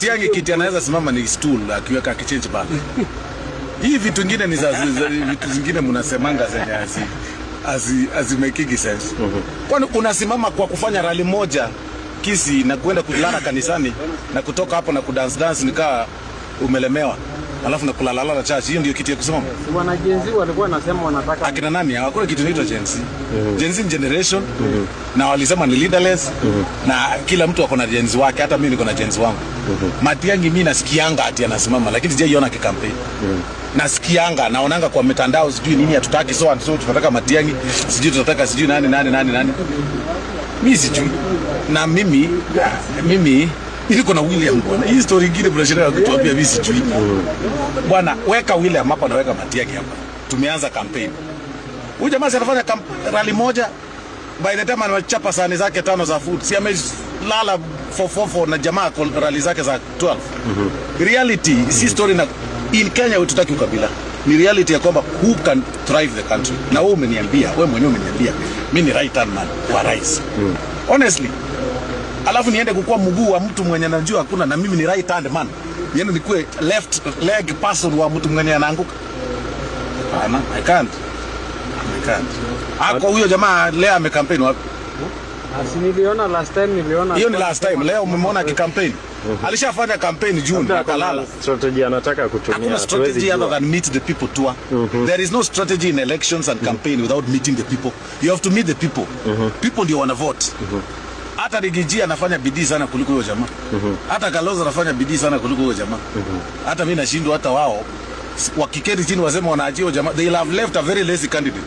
Matiang'i kiti anaweza simama ni stool akiweka akichange bag. Hii vitu vingine ni za vitu zingine mnasemanga zenye hazi making sense. Kwani unasimama kwa kufanya rally moja Kisii na kwenda kulala kanisani na kutoka hapo na kudance dance nikaa umelemewa, alafu na kulalala church, hiyo ndio kitu ya kusimama? Wana Gen Z walikuwa wanasema wanataka akina nani? Hakuna kitu inaitwa Gen Z. Gen Z ni generation na walisema ni leaderless na kila mtu ako na Gen Z wake, hata mimi niko na Gen Z wangu. Matiang'i mimi nasikianga ati anasimama, lakini sijaiona kikampeni. Nasikianga, naonanga kwa mitandao sijui nini, hatutaki so and so, tunataka Matiang'i, sijui tunataka sijui nani nani nani nani. Mimi sijui. Na mimi niko na William bwana. Hii story nyingine mnashinda kutuambia mimi sijui. Bwana, weka William hapa na weka Matiang'i hapa. Tumeanza campaign. Huyu jamaa si anafanya rally moja, by the time anachapa sahani zake 5 za food, si amelala 444 na jamaa rally zake za 12. Reality si story na in Kenya tutaki ukabila. Ni reality ya kwamba who can thrive the country. Na wewe umeniambia, wewe mwenyewe umeniambia mimi ni right hand man wa rais. Honestly. Alafu niende kukua mguu wa mtu mwenye najua hakuna, na mimi ni right hand man. Niende nikue left leg person wa mtu mwenye anaanguka. Hapana, I can't. I can't. Ako huyo jamaa leo amekampaign wapi? Asi niliona last time, niliona. Hiyo ni last time. Leo umemwona akikampaign. Alishafanya campaign June akalala. Strategy anataka kutumia. Hakuna strategy other than meet the people tour. There is no strategy in elections and campaign without meeting the people. You have to meet the people. People ndio wana vote. Hata Rigiji anafanya bidii sana kuliko huyo jamaa. Hata Kalonzo anafanya bidii sana kuliko huyo jamaa. Hata mimi nashindwa, hata wao wakiketi chini wasema wanaachia huyo jamaa, they have left a very lazy candidate.